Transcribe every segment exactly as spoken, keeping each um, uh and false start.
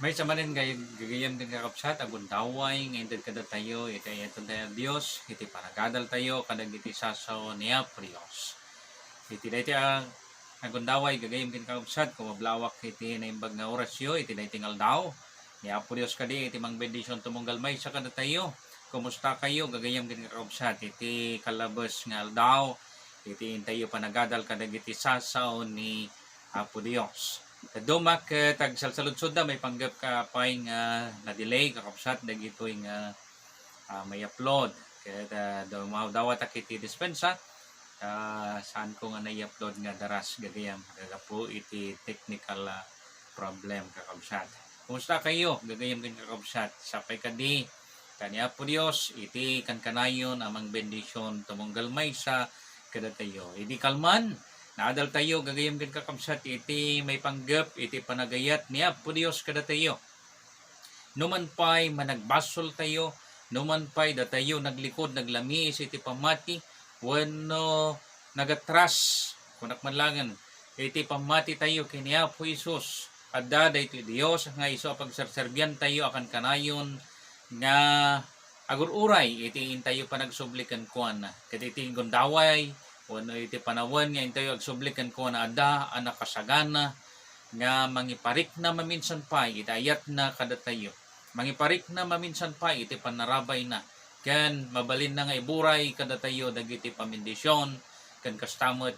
Maysa manen gay-, gagayyem ken kakabsat, agundaway nga inted kadatayo iti ayatentayo a Dios, iti panagadaltayo kadagiti sasao ni Apo Dios. Iti daytoy a agundaway, gagayyem ken kakabsat, kumablawak iti naimbag nga orasyo iti daytoy nga aldaw. Ni Apo Dios kadi iti mangbendision tumunggal maysa kadatayo. Kumusta kayo, gagayyem ken kakabsat, iti kalabes nga aldaw, iti intayo panagadal kadagiti sasao ni Apo Dios. Dadduma ket agsalsaludsodda, maipanggep ka pay nga na-delay, kakabsat, dagitoy nga, ah, may upload. Ket, ah, dumawdawatak iti dispensa, ah, saanko nga nai-upload nga daras gagayyem, gapu iti technical, ah, problem, kakabsat. Kumusta kayo, gagayyem ken kakabsat? Sapay kadi, ta ni Apo Dios iti kankanayon a mangbendision tumunggal maysa kadatayo. Idi kalman, naadaltayo, gagayyem ken kakabsat, iti maipanggep iti panagayat ni Apo Dios kadatayo. Numan pay managbasoltayo, numan pay datayo naglikud, naglamiis iti pammati, wenno nagatras, kunak man laengen, iti pammatitayo ken ni Apo Jesus, adda daytoy Dios nga isu a pagserserbiantayo a kankanayon nga agur-uray iti intayo panagsubli kenkuana. Ket iti gundaway wenno iti panawen nga intayo agsubli kenkuana, adda a nakasagana nga mangiparikna maminsan pay iti ayatna kadatayo. Mangiparikna maminsan pay iti pannarabayna, ken mabalinna nga iburay kadatayo dagiti pamendisyon, ken kasta met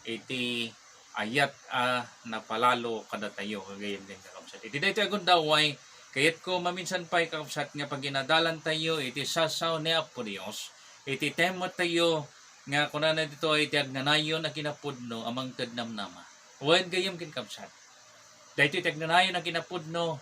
iti ayat a napalalo kadatayo, gagayyem ken kakabsat. Iti daytoy a gundaway, kayatko maminsan pay, kakabsat, nga paginadalantayo iti sasao ni Apo Dios, iti tematayo nga kunana ditoy, iti agnanayon a kinapudno a mangted namnama. Wen, gayyem ken kabsat, daytoy iti agnanayon a kinapudno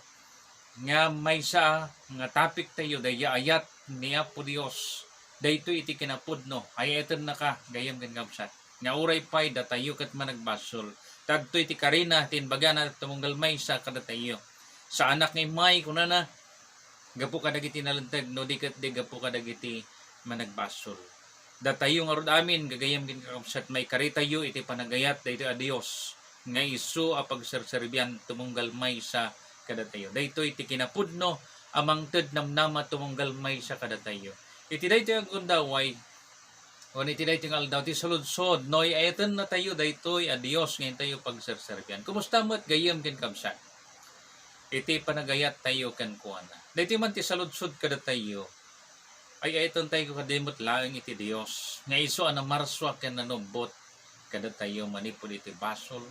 nga maysa nga topic tayo, daydiay ayat ni Apo Dios. Daytoy iti kinapudno, ay-ayatennaka, gayyem ken kabsat, nga uray pay datayo ket managbasol. Tadtoy ti karina ti imbagana tumunggal maysa kadatayo. Saanak nga immay, kunana, gapu kadagiti nalinteg, no di ket di gapu kadagiti managbasol. Datayo ngarud amin, gagayyem ken kakabsat, maikaritayo iti panagayat daytoy a Dios nga isu a pagserserbian tumunggal maysa kadatayo. Daytoy ti kinapudno a mangted namnama tumunggal maysa kadatayo. Iti daytoy a gundaway, wen iti daytoy nga aldaw, ti saludsod, no ay-ayatennatayo daytoy a Dios nga intayo pagserserbian. Kumusta met, gayyem ken kabsat, iti panagayattayo kenkuana? Daytoy man ti saludsod kadatayo, ay-ayatentayo kadi met laeng iti Dios nga isu a namarsua ken nanubbot kadatayo manipud iti basol.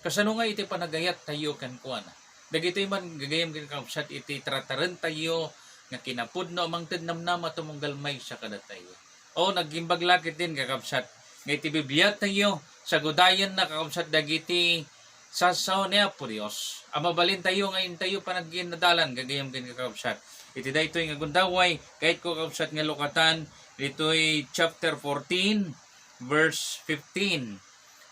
Kasano nga iti panagayattayo kenkuana? Dagitoy man, gagayyem ken kakabsat, iti taratarentayo nga kinapudno a mangted namnama tumunggal maysa kadatayo. O, nagimbag la ketdin, kakabsat, nga iti Bibliatayo, sagudayenna, kakabsat, dagiti sasao ni Apo Dios a mabalintayo nga intayo panagginadalan, gagayyem ken kakabsat. Iti daytoy nga gundaway, kayatko, kakabsat, nga lukatan ditoy chapter fourteen, verse fifteen.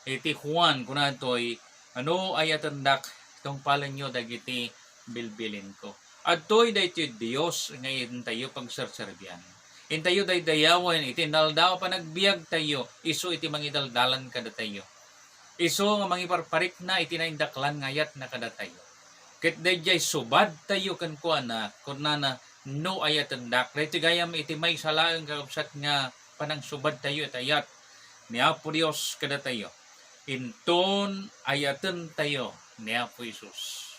Iti Juan, kuna ditoy, "No ayatendak, tungpalenyo dagiti bilbilinko." Adtoy daytoy Dios nga intayo pagserserbian. Intayo daydayawen iti naldaw a panagbiagtayo, isu iti mangidaldalan kadatayo. Isu nga mangiparparikna iti naindaklan nga ayatna kadatayo. Ket daydiay subadtayo kenkuana, kunana, "No ayatendak." Daytoy gayam iti maysa laeng, kakabsat, nga panangsubadtayo iti ayat ni Apo Dios kadatayo. Inton ayatentayo ni Apo Jesus,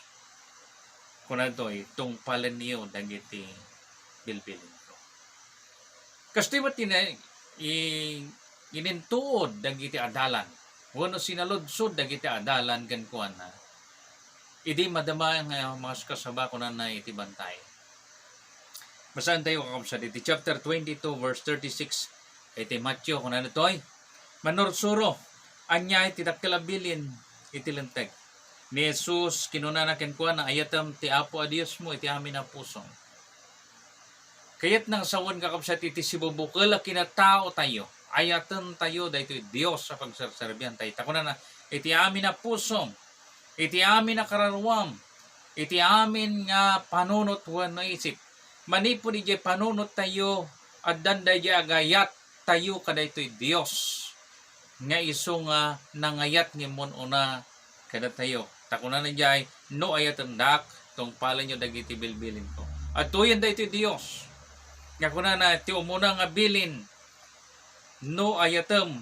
kuna ditoy, "Tungpalenyo dagiti bilbilinko." Kastoy met ti na-, i-, inintuod dagiti adalan, wenno sinaludsod dagiti adalan kenkuana. Idi madama nga mga kasaba, kunana iti bantay. Basaentayo, kakabsat, iti chapter twenty-two, verse thirty-six, iti Mateo, kunana ditoy, "Manursuro, ania ti dakkel a bilin iti Linteg?" Ni Jesus kinunana kenkuana, "Ayatem ti Apo a Diosmo iti amin a pusom." Kayatna nga sawen, kakabsat, iti sibubukel a kinataotayo, ayatentayo daytoy Dios a pagserserbiantayo. Ta kunana, "Iti amin a pusom, iti amin a kararuam, iti amin nga panunot wenno isip." Manipud idiay panunottayo, addan daydiay agayattayo kadaytoy Dios nga isu nga nangayat nga immun-una kadatayo. Ta kunana idiay, "No ayatendak, tungpalenyo dagiti bilbilinko. Adtoyen daytoy Dios nga kunana ti umuna nga bilin, no ayatem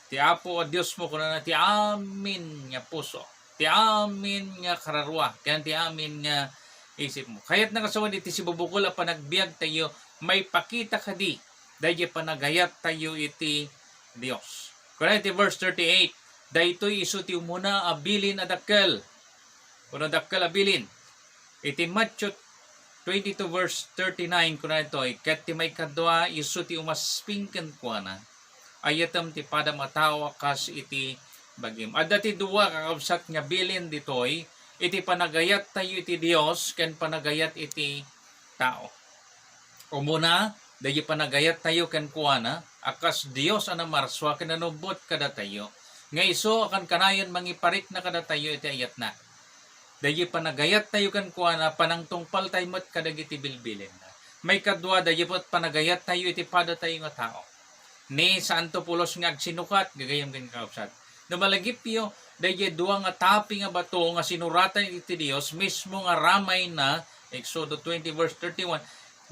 ti Apo a Diosmo, kunana, ti amin nga puso, ti amin nga kararua, ken ti amin nga isipmo. Kayatna nga sawen iti sibubukol a panagbiagtayo, maipakita kadi daydi panagayattayo iti Dios. Kuna iti verse thirty-eight, daytoy isu ti umuna a bilin a dakkel. Kuna dakkel a bilin. Iti Matthew twenty-two verse thirty-nine, kuna ditoy, ket ti maikadua, isu ti umasping kenkuana, ayatem ti padam a tao a kas iti bagim. Adda ti dua, kakabsat, nga bilin ditoy, iti panagayattayo iti Dios ken panagayat iti tao. Umuna, daydi panagayattayo kenkuana, a kas Dios a namarsua ken nanubbot kadatayo, nga isu a kankanayon mangiparikna kadatayo iti ayatna. Daydi panagayattayo kenkuana, panangtungpaltayo met kadagiti bilbilinna. Maikadua, daydi met panagayattayo iti padatayo nga tao. Ni Santo Pulos nga agsinukat, gagayem ken kakabsat. No malagipyo, daydi dua nga tapi nga bato nga sinuratan iti Dios, mismo nga ramayna, Exodo twenty verse thirty-one,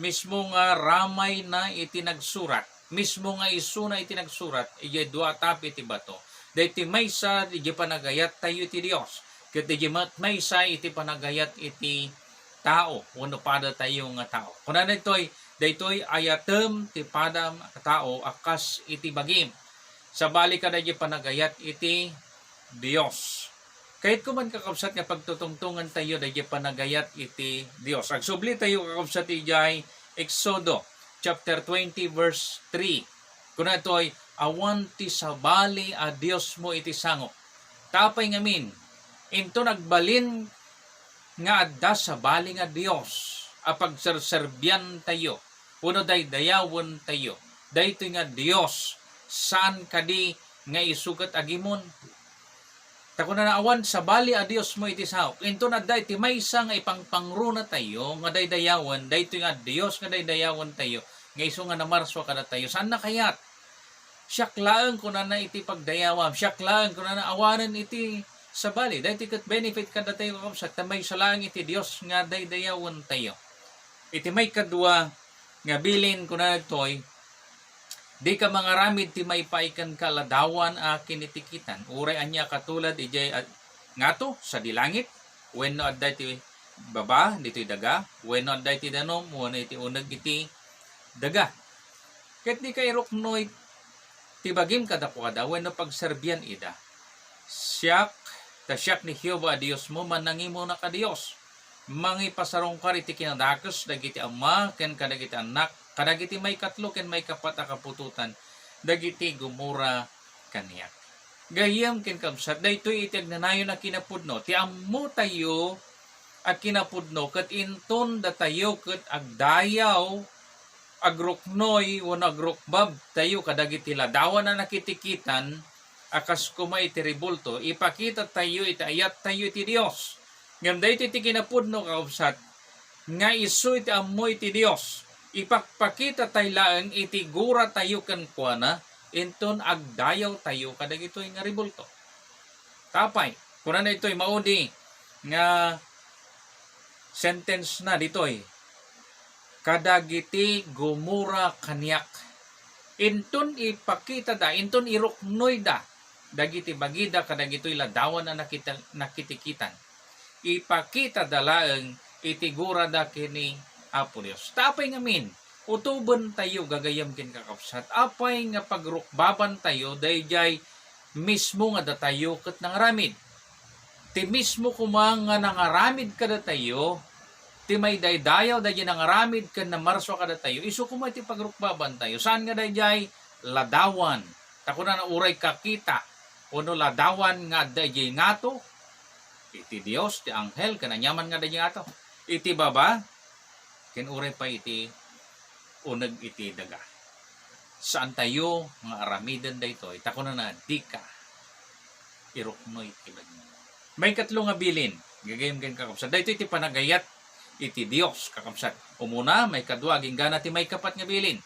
mismo nga ramayna iti nagsurat, mismo nga isuna iti nagsurat, idiay dua a tapi ti bato. Daytoy maysa, idiay panagayattayo iti Dios, ket idiay met maysa iti panagayat iti tao, wenno padatayo nga tao. Kunana ditoy, daytoy ayatem ti padam a tao a kas iti bagim. Sabali kadaydi panagayat iti Dios. Kayatko man, kakabsat, nga pagtutungtongantayo daydi panagayat iti Dios. Agsublitayo, kakabsat, idiay Exodo chapter twenty verse three. Kuna ditoy, awan ti sabali a diosmo iti sangok. Ta apay ngamin, inton agbalin nga adda sabali nga Dios a pagserserbiantayo wenno daydayawentayo, daytoy nga Dios saan kadi nga isu ket agimon? Ta kunana, awan sabali a diosmo iti sangok. Inton adda iti maysa nga ipangpangronatayo nga daydayawen, daytoy nga Dios nga daydayawentayo, nga isu nga namarsua kadatayo, saanna kayat? Siak laeng, kunana, iti pagdayawam. Siak laeng, kunana, awanen iti sabali. Daytoy ket benefit kadatayo, kakabsat, ta maysa laeng iti Dios nga daydayawentayo. Iti maikadua nga bilin, kuna ditoy, dika mangaramid ti maipaay kenka a ladawan a kinitikitan. Uray ania a katulad idiay a-, ngato, sadi langit, wenno adda iti baba, ditoy daga, wenno adda iti danum, wenno iti uneg iti daga. Ket dika iruknoy ti bagim kadakuada wenno pagserbian ida. Siak, ta siak ni Jehovah a Diosmo, mannangimonaka a Dios. Mangipasarungkar iti kinadakes dagiti ama ken kadagiti annak, kadagiti maikatlo ken maikapat a kaputotan dagiti gumura kaniak. Gayyem ken kabsat, daytoy iti agnanayon a kinapudno. Ti ammotayo a kinapudno ket inton datayo ket agdayaw, agruknoy wenno agrukbabtayo kadagiti ladawan a nakitikitan a kas koma iti rebulto, ipakitatayo iti ayattayo iti Dios. Ngem daytoy ti kinapudno, kakabsat, nga isu iti ammo iti Dios. Ipakpakitatayo laeng iti guratayo kenkuana inton agdayawtayo kadagitoy nga rebulto. Ta apay, kunana ditoy, maudi nga sentence na ditoy, kadagiti gumura kaniak. Inton ipakitada, inton iruknoyda dagiti bagida kadagitoy ladawan a nakita-, nakitikitan, ipakitada laeng iti gurada ken ni Apo Dios. Ta apay ngamin, utobentayo, gagayyem ken kakabsat, apay nga pagrukbabantayo daydiay mismo nga datayo ket nangaramid? Ti mismo koma nga nangaramid kadatayo, ti maidaydayaw daydiay nangaramid ken namarsua kadatayo, isu koma ti pagrukbabantayo. Saan nga daydiay ladawan? Ta kunana, uray kakita wenno ladawan nga adda idiay ngato, iti Dios, ti anghel, ken aniaman nga adda idiay ngato, iti baba, ken uray pay iti uneg iti daga. Saantayo nga aramiden daytoy, ta kunana, dika iruknoy ti bagim. Maikatlo nga bilin, gagayyem ken kakabsat, daytoy ti panagayat iti Dios, kakabsat. Umuna, maikadua, agingga na ti maikapat nga bilin.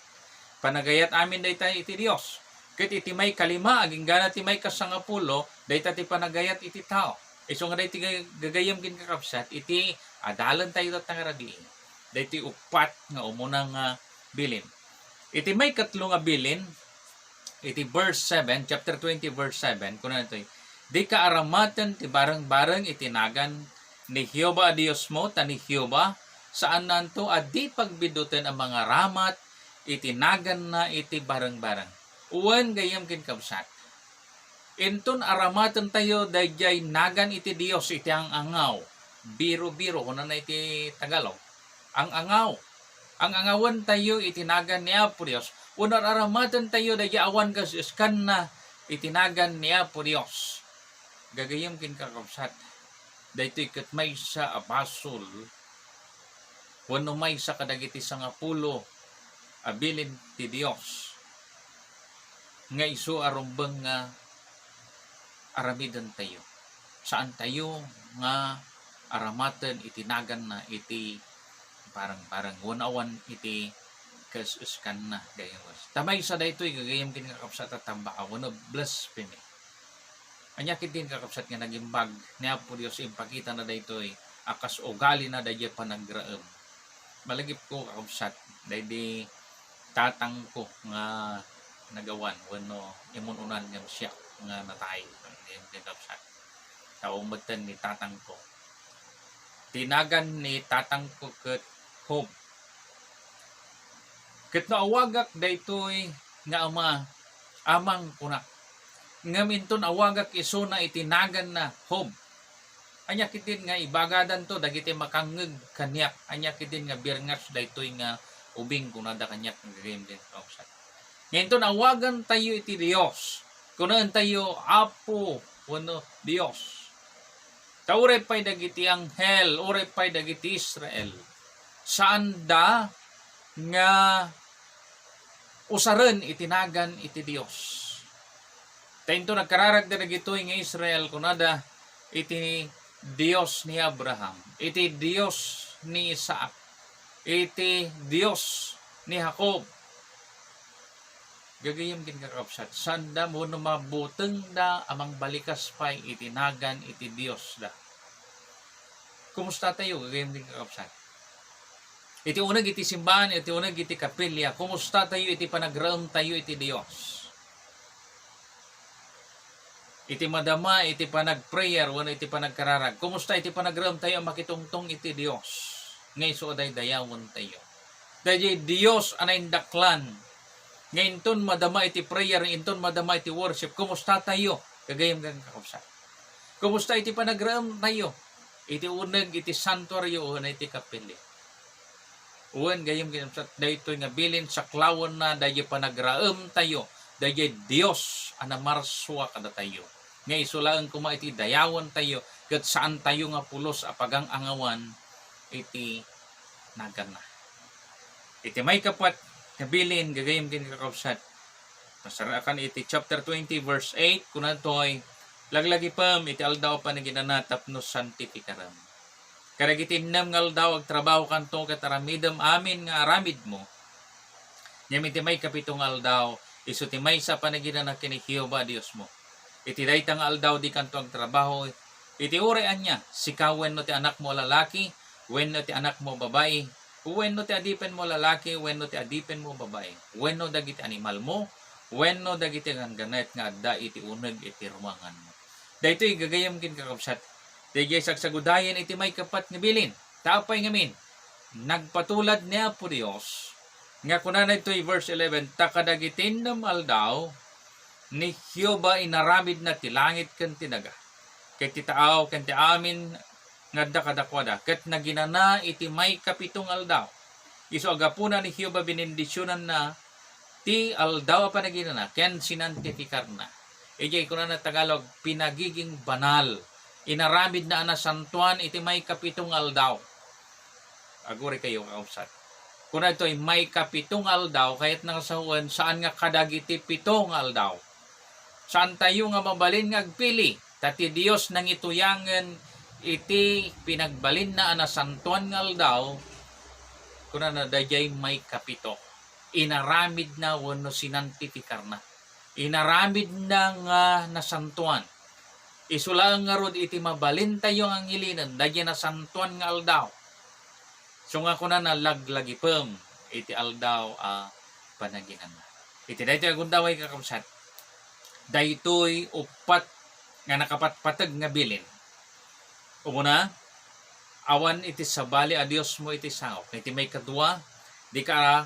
Panagayat amin dayta iti Dios. Ket iti maikalima, agingga na ti maikasangapulo, dayta ti panagayat iti tao. Isu nga daytoy ga-, gagayyem ken kakabsat, iti Adalentayo ta nga rabii. Daytoy uppat nga umuna nga bilin. Iti maikatlo nga bilin, iti verse seven, chapter twenty, verse seven, kuna daytoy, "Dika aramaten ti bareng-bareng iti nagan ni Jehovah a Diosmo, ta ni Jehovah, saannanto a di pagbidduten a mangaramat iti naganna iti bareng-bareng." Wen, gayyem ken kabsat, inton aramatentayo daydiay nagan iti Dios iti ang-angaw, biro-biro, kunana iti Tagalog, ang-angaw. Ang-angawentayo iti nagan ni Apo Dios, wenno aramatentayo daydiay awan kas-, kaskanna iti nagan ni Apo Dios. Gagayyem ken kakabsat, daytoy ket maysa a basol wenno maysa kadagiti sangapulo a bilin ti Dios nga isu a rumbeng nga aramidentayo. Saantayo nga aramaten iti naganna iti bareng-bareng wenno awan iti kas-, kaskanna, gayyem. Ta maysa daytoy, gagayyem ken kakabsat, a tambaka wenno blasphemy. Ania ketdin, kakabsat, nga nagimbag ni Apo Dios, impakitana daytoy a kas ugalina daydiay panagraem? Malagipko, kakabsat, daydi tatangko nga nagawan wenno imun-unan ngem siak nga natay. Daydi, kakabsat, tao metten ni tatangko. Ti nagan ni tatangko ket Job. Ket no awagak daytoy nga ama, amang kunak. Ngem inton awagak isuna iti naganna, Job. Ania ketdin nga ibagadanto dagiti makangngeg kaniak? Ania ketdin nga birngas daytoy nga ubing, kunada kaniak, nga gagayyem ken kakabsat. Nga inton awagantayo iti Dios, kunaentayo, Apo wenno Dios. Ta uray pay dagiti anghel, uray pay dagiti Israel, saanda nga usaren iti nagan iti Dios. Ta inton nagkararagda dagitoy nga Israel, kunada, iti Dios ni Abraham, iti Dios ni Isaac, iti Dios ni Jacob. Gagayyem ken kakabsat, saanda wenno mabutengda a mangbalikas pay iti nagan iti Diosda. Kumustatayo, gagayyem ken kakabsat? Iti uneg iti simbahan, iti uneg iti kapilya, kumustatayo iti panagraemtayo iti Dios? Iti madama iti panag-prayer wenno iti panagkararag, kumusta iti panagraemtayo a makitungtong iti Dios nga isu a daydayawentayo? Daydiay Dios a naindaklan nga inton madama iti prayer, inton madama iti worship, kumustatayo, gagayyem ken kakabsat? Kumusta iti panagraemtayo iti uneg iti santuario wenno iti kapilya? Wen, gayyem ken kakabsat, daytoy nga bilin, saklawenna daydiay panagraemtayo daydiay Dios a namarsua kadatayo, nga isu laeng koma iti dayawentayo, ket saantayo nga pulos a pagang-angawan iti naganna. Iti maikapat nga bilin, gagayyem ken kakabsat, masarakan iti chapter twenty, verse eight, kuna daytoy, "Laglagipem iti aldaw a panaginana tapno santifikarem." Kadagiti innem nga aldaw, agtrabahokanto ket aramidem amin nga aramidmo. Ngem iti maikapito nga aldaw, isu ti maysa a panaginana ken ni Jehovah a Diosmo. Iti dayta nga aldaw, dikanto agtrabaho iti uray ania, sika wenno ti anakmo a lalaki, wenno ti anakmo a babai, wenno ti adipenmo a lalaki, wenno ti adipenmo a babai, wenno dagiti animalmo, wenno dagiti gangganet nga adda iti uneg iti ruanganmo. Daytoy, gagayyem ken kakabsat, daydiay sagsagudayen iti maikapat nga bilin. Ta apay ngamin? Nagpatulad ni Apo Dios nga kunana ditoy verse eleven, "Ta kadagiti innem aldaw ni Jehovah inaramidna ti langit ken ti daga, ket ti taaw ken ti amin nga adda kadakuada, ket naginana iti maikapito nga aldaw." Isu a gapuna ni Jehovah binendisionanna ti aldaw a panaginana ken sinantifikarna. Idiay kunana Tagalog, pinagiging banal. Inaramidna a nasantoan iti maikapito nga aldaw. Agurikayo, kakabsat. Kuna ditoy maikapito nga aldaw, kayatna nga sawen, saan nga kadagiti pito nga aldaw. Saantayo nga mabalin nga agpili, ta ti Dios nangituyangen iti pinagbalinna a nasantoan nga aldaw, kunana, daydiay maikapito. Inaramidna wenno sinantifikarna. Inaramidna nga nasantoan. Isu laeng ngarud iti mabalintayo nga ngilinen daydi nasantoan nga aldaw. Isu nga kunana, laglagipem iti aldaw a panaginana. Iti daytoy a gundaway, kakabsat, daytoy uppat nga nakapatpateg nga bilin. Umuna, awan iti sabali a diosmo iti saok. Iti maikadua, dika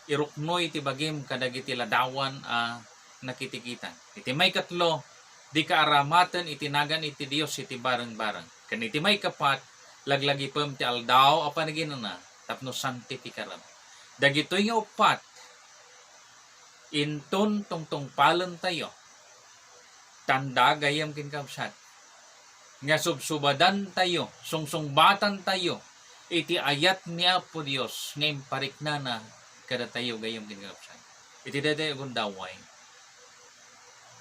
iruknoy iti bagim kadagiti ladawan a nakitikitan. Iti maikatlo, dika aramaten iti nagan iti Dios iti bareng-bareng. Ken iti maikapat, laglagipem ti aldaw a panaginana tapno santifikarem. Dagitoy nga uppat, inton tungtungpalentayo, tanda gayyem ken kabsat, nga subsubadantayo, sungsungbatantayo iti ayat ni Apo Dios nga impariknana kadatayo gayyem ken kabsat. Iti daytoy a gundaway,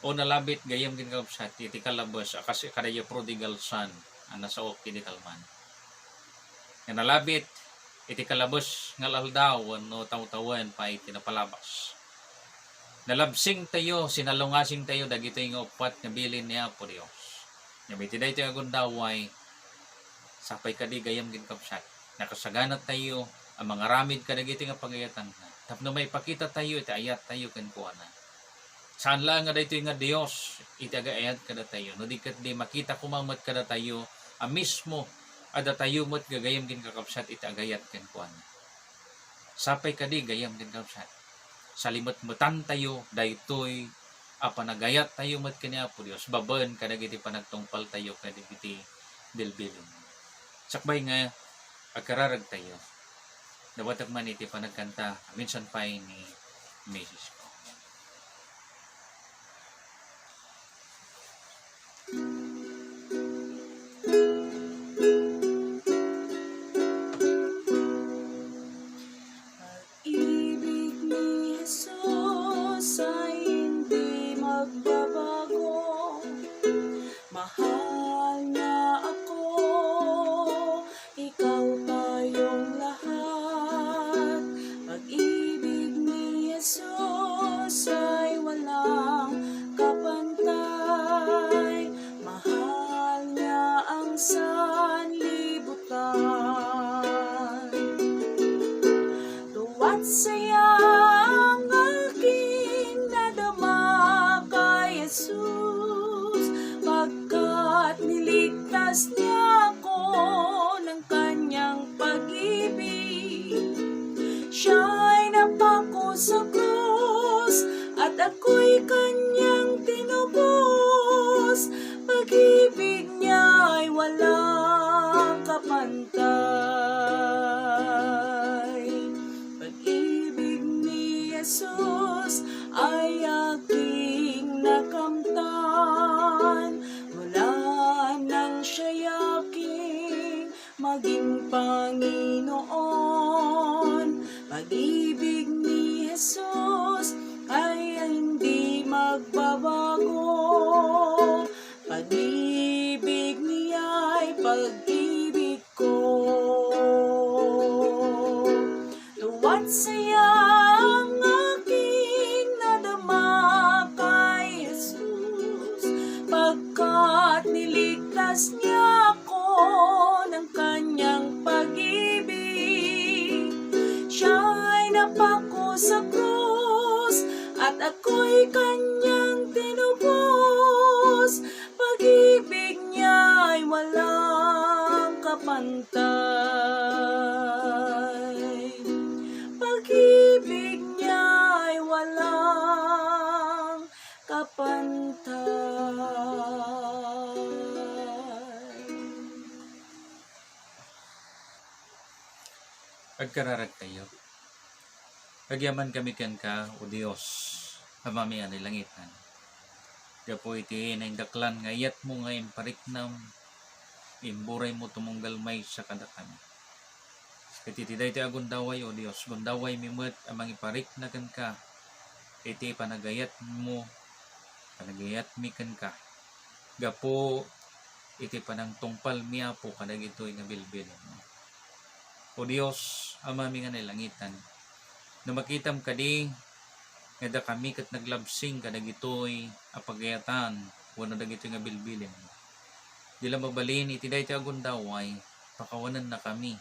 o nalabit gayyem ken kabsat, iti kalabes a kas-, kadaydi prodigal son a nasaok idi kalman. Nga nalabit iti kalabes nga aldaw wenno tawtawen pay ti napalabas. Nalabsingtayo, sinalungasingtayo dagitoy nga uppat nga bilin ni Apo Dios. Ngem iti daytoy a gundaway, sapay kadi gayyem ken kabsat, nakasaganatayo a mangaramid kadagitoy nga pagayatanna tapno maipakitatayo iti ayattayo kenkuana. Saan laeng nga daytoy nga Dios iti agayat kadatayo, no di ket di makita koma met kadatayo a mismo a datayo met gagayyem ken kakabsat iti agayat kenkuana. Sapay kadi gayyem ken kabsat, salimetmetantayo daytoy a panagayattayo met ken ni Apo Dios babaen kadagiti panagtungpaltayo kadagiti bilbilin. Sakbay nga agkararagtayo, nabatek man iti panagkanta a minsan pay ni misis ko. Pag-ibig ni Jesus ay hindi magbabago. Mahal niya ako, ikaw tayong lahat. Pag-ibig ni Jesus ay walang kapantay. Mahal niya ang sanlibutan. Tuwa't saya ang aking nadama kay Jesus, pagkat niligtas niya ako ng kanyang pag-ibig. Siya'y napako sa krus at ako'y kanyang tinubos. Pag-ibig niya ay walang kapantay. Pag-ibig ni Jesus ay aking nakamtan. Mula nang siya'y aking maging Panginoon. Pag-ibig ni Jesus ay hindi magbabago. Pag-ibig niya ay pag-ibig ko. Tuwa't saya ang aking nadama kay Jesus, pagkat niligtas niya ako ng kanyang pag-ibig. Siya'y napako sa krus at ako'y kanyang tinubos. Pag-ibig niya ay walang kapantay. Pag-ibig niya ay walang kapantay. Agkararagtayo. Agyamankami kenka, O Dios, Amami a nailangitan. Gapu iti naindaklan nga ayatmo nga impariknam, imburaymo tumunggal maysa kadakami. Iti, iti daytoy a gundaway, O Dios, gundawaymi met a mangiparikna kenka iti panagayatmo, panagayatmi kenka. Gapu iti panangtungpalmi, Apo, kadagitoy nga bilbilinmo. O Dios, Amami nga nailangitan, no makitam kadi nga dakami ket naglabsing kadagitoy a pagayatan wenno dagitoy nga bilbilinmo, Di la mabalin iti daytoy a gundaway, pakawanennakami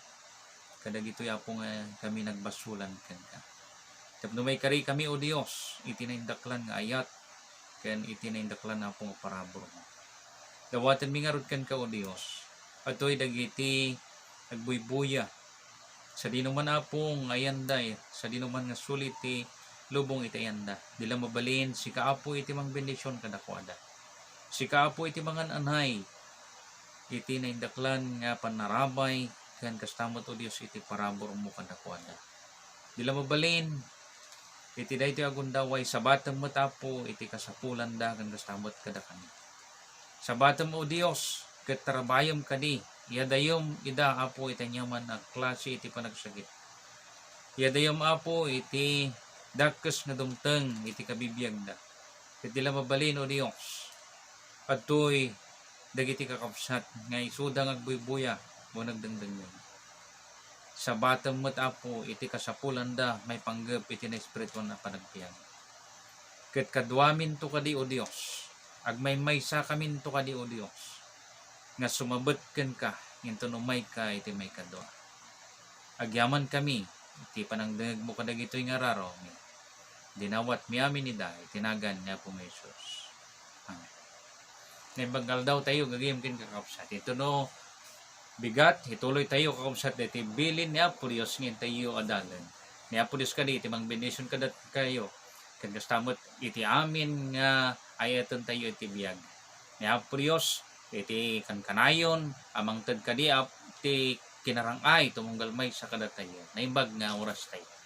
kadagitoy, Apo, nga kami nagbasolan kenka. Tapno maikarikami, O Dios, iti naindaklan nga ayat ken iti naindaklan, Apo, nga paraburmo. Dawatenmi ngarud kenka, O Dios, adtoy dagiti agbuybuya sadino man, Apo, nga ayanda, sadino man nga sulit ti lubong iti ayanda. Di la mabalin, sika, Apo, iti mangbendision kadakuada. Sika, Apo, iti mangan-anay iti naindaklan nga pannarabay, ken kasta met, O Dios, iti paraburmo kadakuada. Di la mabalin, iti daytoy a gundaway, sabatem met, Apo, iti kasapulanda ken kasta met kadakami. Sabatem, O Dios, ket tarabayem kadi, iyadayem ida, Apo, iti aniaman a klase iti panagsakit. Iyadayem, Apo, iti dakes nga dumteng iti kabibiagda. Ket di la mabalin, O Dios, adtoy dagiti kakabsat nga isuda nga agbuybuya wenno agdengdengngeg. Sabatem met, Apo, iti kasapulanda maipanggep iti naespirituan a panagbiag. Ket kaduaminto kadi, O Dios, agmaymaysakaminto kadi, O Dios, nga sumabet kenka inton umayka iti maikadua. Agyamankami iti panangdengngegmo kadagitoy nga rarawmi. Dinawatmi amin ida iti nagan ni Apomi Jesus. Amen. Naimbag nga aldaw tayo, gagayem ken kakabsat. Ito no bigat, ituloy tayo, kakabsat, daytoy bilin ni Apo Dios nga intayo adalan. Ni Apo Dios kadi iti mangbendision kadatayo, ken kasta met iti amin nga ay-ayaten tayo iti biag. Ni Apo Dios iti kankanayon a mangted kadi, Ap-, ti kinarang-ay tumunggal maysa kadatayo. Naimbag nga oras tayo.